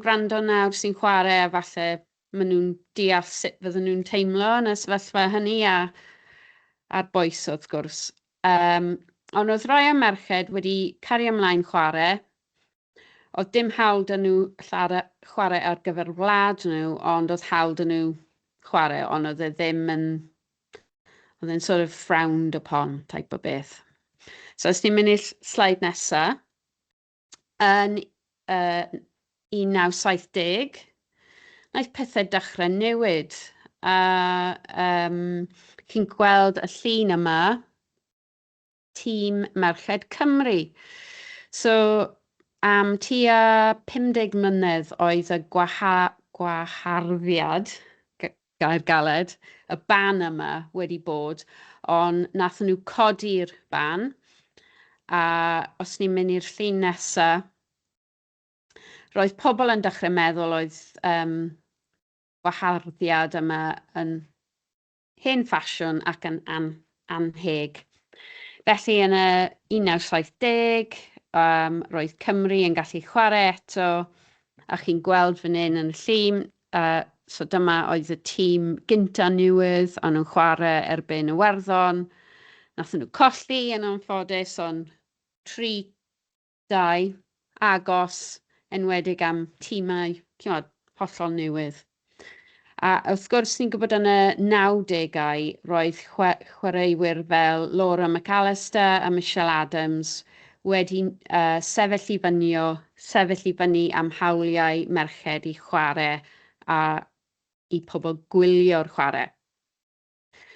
gwrando nawr sy'n chwarae a falle maen nhw'n deall sut fydden nhw'n teimlo yn y sefyllfa hynny a'r bois wrth gwrs. Ond oedd rai o merched wedi cario ymlaen chwarae. Oedd dim hawl 'da nhw chwarae ar gyfer wlad nhw, ond oedd hawl 'da nhw chwarae, ond oedd e ddim yn... Oedd e'n sort of frowned upon type o beth. So os ni'n mynd i'r sleid nesaf, yn 1970, wnaeth pethau dechrau newid. A chi'n gweld y llun yma, tîm Merched Cymru. So, am tua 50 mlynedd oedd y gwaharddiad, gair galed, y ban yma wedi bod, ond nathon nhw codi'r ban. A os ni'n mynd i'r llun nesaf, roedd pobl yn dechrau meddwl oedd gwaharddiad yma yn hen ffasiwn ac yn anheg. Felly yn y 1970, roedd Cymru yn gallu chwarae eto, a chi'n gweld fan hyn yn y llun, so dyma oedd y tîm gynta newydd, o'n nhw'n chwarae erbyn Iwerddon. Nathon nhw colli yn anffodus, ond 3-2 agos, enwedig am tîmau, chimod, hollol newydd. A wrth gwrs, ni'n gwybod yn y 90au roedd chwaraewyr fel Laura McAllister a Michelle Adams wedi sefyll i fyny am hawliau merched i chwarae a i pobl gwylio'r chwarae.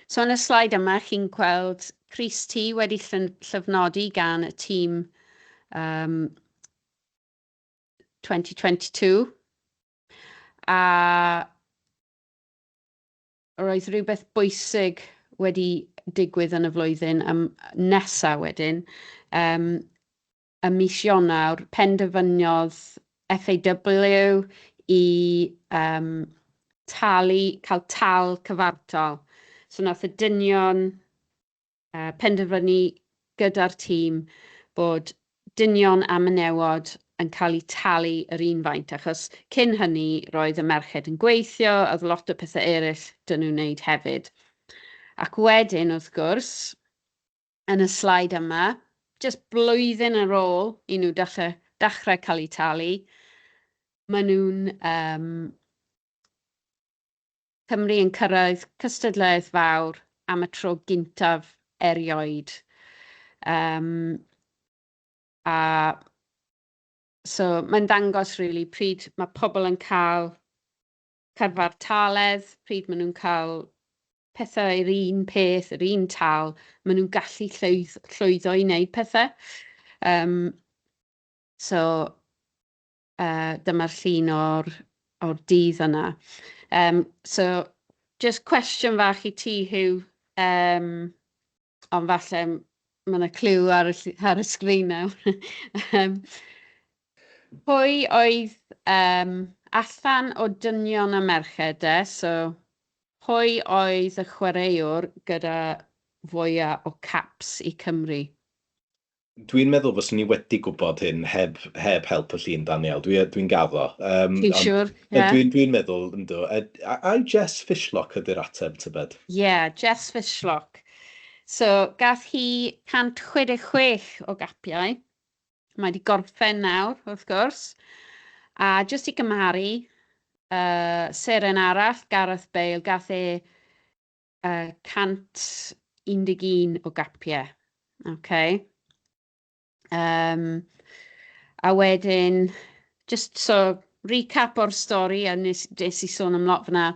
So yn y sleid yma, chi'n gweld crys T wedi llofnodi gan y tîm 2022. A roedd rhywbeth bwysig wedi digwydd yn y flwyddyn nesaf wedyn. Y mis Ionawr, penderfynodd FAW i talu, cael tal cyfartal. So nath y dynion penderfynu gyda'r tîm bod dynion a menywod yn cael eu talu yr un faint, achos cyn hynny roedd y merched yn gweithio, oedd lot o pethau eraill 'dyn nhw'n wneud hefyd. Ac wedyn, wrth gwrs, yn y sleid yma, jyst blwyddyn ar ôl i nhw dechrau cael eu talu, maen nhw'n Cymru yn cyrraedd cystadleuaeth fawr am y tro gyntaf erioed. A so mae'n dangos really pryd mae pobl yn cael cyfartaledd, pryd maen nhw'n cael pethau i'r un peth, yr un tal, maen nhw'n gallu llwyddo i wneud pethau. So, dyma'r llun o'r dydd yna. So, just cwestiwn fach i ti, Huw, ond falle mae yna cliw ar y sgrin nawr. Pwy oedd allan o dynion a merched de, so pwy oedd y chwaraewr gyda fwyaf o caps i Cymru? Dwi'n meddwl fyswn i wedi gwybod hyn heb help y llun, Daniel. Dwi gaddo. Ti'n siŵr? Yeah. Dwi'n dwi meddwl, yndw. Ai Jess Fishlock ydy'r ateb, tybed? Ie, yeah, Jess Fishlock. So, gath hi 166 o gapiau. Mae wedi gorffen nawr, wrth gwrs. A jyst i gymharu, seren arall, Gareth Bale, gath e 111 o gapiau. Okay. A wedyn, just so, recap o'r stori, a nes i sôn am lot fyna.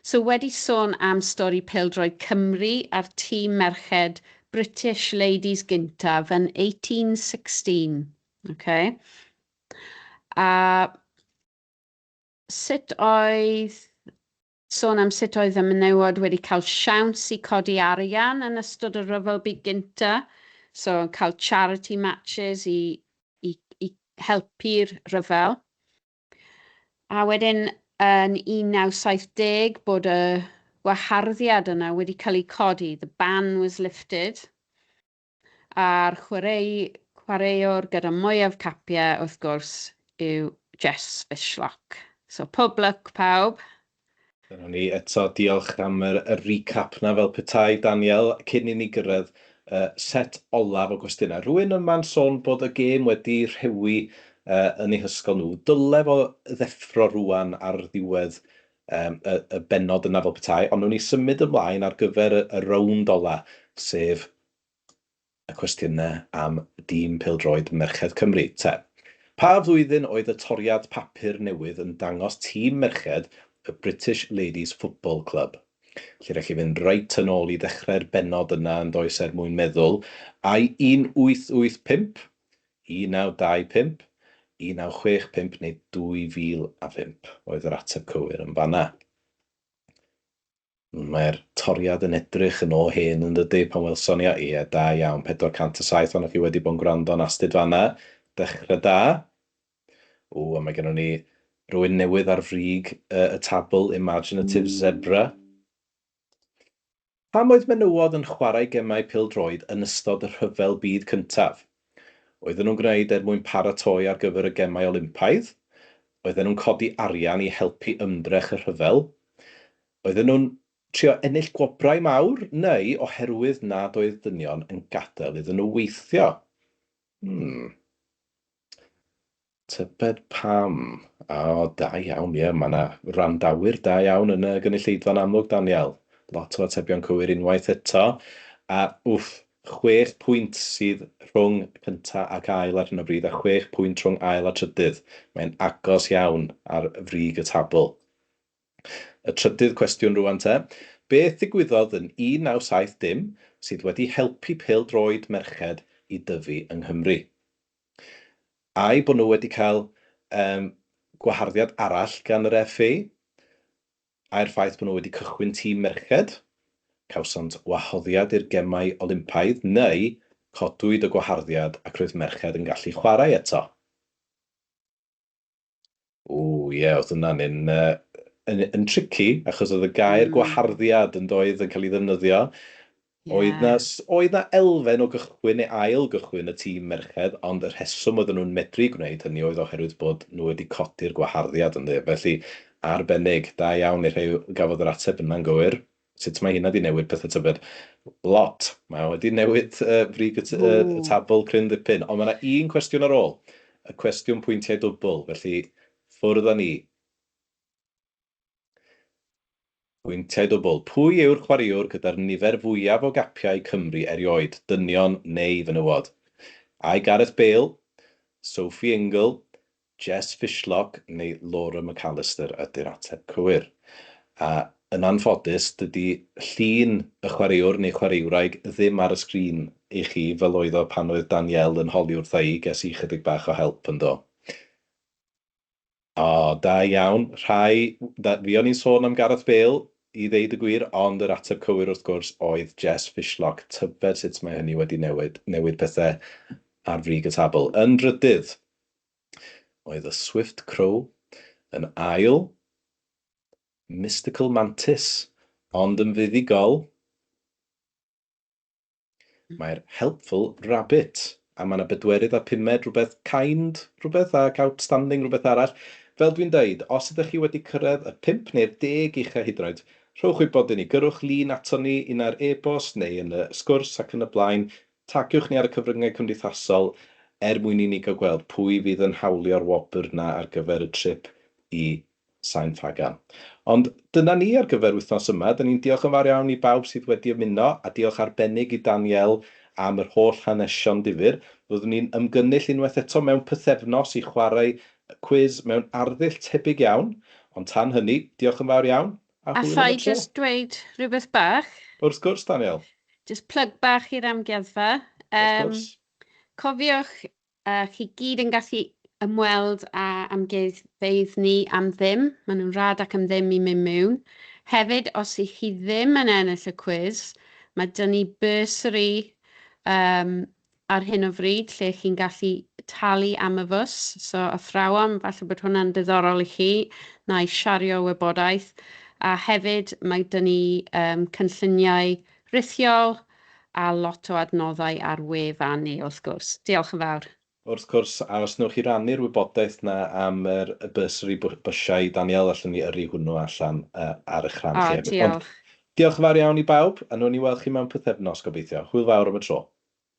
So, wedi sôn am stori pêl-droed Cymru a'r tîm merched British Ladies gyntaf yn 1816. Okay. A sut oedd sôn am sut oedd y menywod wedi cael siawns i codi arian yn ystod y Rhyfel Byd Gynta. So, cael charity matches i helpu'r rhyfel. A wedyn yn 1970 bod y gwaharddiad yna wedi cael ei codi. The ban was lifted. A'r chwaraewr gyda mwyaf capiau, wrth gwrs, yw Jess Fishlock. So, pob lwc, pawb. Dyna ni eto, diolch am y recap na fel petai, Daniel, cyn i ni gyrraedd set olaf o gwestiynau. Rhywun yma'n sôn bod y gêm wedi rhewi yn eu hysgol nhw. Dyle fo ddeffro rwan ar ddiwedd y bennod yna fel petai, ond nhw'n ni symud ymlaen ar gyfer y rownd ola, sef y cwestiynau am dîm pêl-droed Merched Cymru. Te, pa flwyddyn oedd y toriad papur newydd yn dangos tîm merched y British Ladies Football Club? Lle rhaid chi fynd reit yn ôl i ddechrau'r bennod yna yn does er mwyn meddwl. Ai 1885, 1925, 1965 neu 2005 oedd yr ateb cywir yn fanna? Mae'r toriad yn edrych yn o hen yn dydy pan welson ni o. Ie, da iawn, 407 ohonoch chi wedi bod yn gwrando'n astud fanna. Dechrau da. O, a mae gennym ni rywun newydd ar frig y tabl, Imaginative Zebra. Pam oedd menywod yn chwarae gemau pêl-droed yn ystod y Rhyfel Byd Cyntaf? Oedden nhw'n gwneud er mwyn paratoi ar gyfer y Gemau Olympaidd? Oedden nhw'n codi arian i helpu ymdrech y rhyfel? Oedden nhw'n trio ennill gwobrau mawr, neu oherwydd nad oedd dynion yn gadael iddyn nhw weithio? Tybed pam? O, da iawn, ie, mae yna wrandawyr da iawn yn y gynulleidfa'n amlwg, Daniel. Lot o atebion cywir unwaith eto. A wff, 6 pwynt sydd rhwng cynta ac ail ar hyn o bryd, a 6 pwynt rhwng ail a trydydd. Mae'n agos iawn ar frig y tabl. Y trydydd cwestiwn rwan te. Beth ddigwyddodd yn 1970 sydd wedi helpu pêl-droed merched i dyfu yng Nghymru? Ai bod nhw wedi cael gwaharddiad arall gan yr FA? Ai'r ffaith bod nhw wedi cychwyn tîm merched? Cawsant wahoddiad i'r Gemau Olympaidd, neu codwyd y gwaharddiad ac roedd merched yn gallu chwarae eto? O ie, oedd hwnna'n un yn tricky, achos oedd y gair gwaharddiad yn doedd yn cael ei ddefnyddio. Oedd na, oedd na elfen o gychwyn neu ail gychwyn y tîm merched, ond y rheswm oedden nhw'n medru gwneud hynny oedd oherwydd bod nhw wedi codi'r gwaharddiad ynddo. Felly, arbennig, da iawn i'r rhai gafodd yr ateb yna'n gywir. Sut mae hynna wedi newid pethau tybed? Lot. Mae o wedi newid frig y tabl cryn ddipyn. Ond mae yna un cwestiwn ar ôl. Y cwestiwn pwyntiau dwbl. Felly, ffwrdd â ni. Pwyntiau dwbl. Pwy yw'r chwaraewr gyda'r nifer fwyaf o gapiau Cymru erioed, dynion neu fenywod? Ai Gareth Bale, Sophie Ingle, Jess Fishlock neu Laura McAllister ydy'r ateb cywir? A yn anffodus, dydy llun y chwaraewr neu chwaraewraig ddim ar y sgrin i chi fel oedd o pan oedd Danielle yn holi wrtha i, ges i chydig bach o help yn do. O, da iawn. Rhai, da, fi o'n i'n sôn am Gareth Bale, i ddeud y gwir, ond yr ateb cywir wrth gwrs oedd Jess Fishlock. Tybed sut mae hynny wedi newid pethau ar frig y tabl. Yn drydydd, oedd y Swift Crow. Yn ail, Mystical Mantis. Ond yn fuddugol, mae'r Helpful Rabbit. A mae yna bedwerydd a pumed rhywbeth kind, rhywbeth ac outstanding rhywbeth arall. Fel dwi'n deud, os ydych chi wedi cyrraedd y 5 neu'r 10 ucha hyd yn oed, rhowch wybod i ni, gyrrwch lun aton ni, un ar e-bost neu yn y sgwrs ac yn y blaen. Tagiwch ni ar y cyfryngau cymdeithasol er mwyn i ni gael gweld pwy fydd yn hawlio'r wobr 'na ar gyfer y trip i Sain Ffagan. Ond dyna ni ar gyfer wythnos yma. Dan ni'n diolch yn fawr iawn i bawb sydd wedi ymuno, a diolch arbennig i Danielle am yr holl hanesion difyr. Fyddwn ni'n ymgynnull unwaith eto mewn pythefnos i chwarae cwis mewn arddull tebyg iawn. Ond tan hynny, diolch yn fawr iawn, a hwyl am Alla y i tro. jyst dweud rhywbeth bach? Wrth gwrs, Danielle. Jyst plug bach i'r amgueddfa. Wrth Um, gwrs. cofiwch, chi gyd yn gallu ymweld â amgueddfeydd ni am ddim. Maen nhw'n rhad ac am ddim i mynd mewn. Hefyd, os ych chi ddim yn ennill y cwis, mae 'da ni bursary ar hyn o bryd lle chi'n gallu talu am y fws. So athrawon, falle bod hwnna'n diddorol i chi, na i siario wybodaeth. A hefyd mae 'da ni cynlluniau rhithiol a lot o adnoddau ar wefan ni wrth gwrs. Diolch yn fawr. Wrth gwrs, a os wnewch chi rannu'r wybodaeth 'na am yr bursary bysiau, Danielle, allwn ni yrru hwnnw allan ar eich rhan O, chi hefyd. Ond diolch. diolch yn fawr iawn i bawb, a wnawn ni weld chi mewn pythefnos gobeithio. Hwyl fawr am y tro.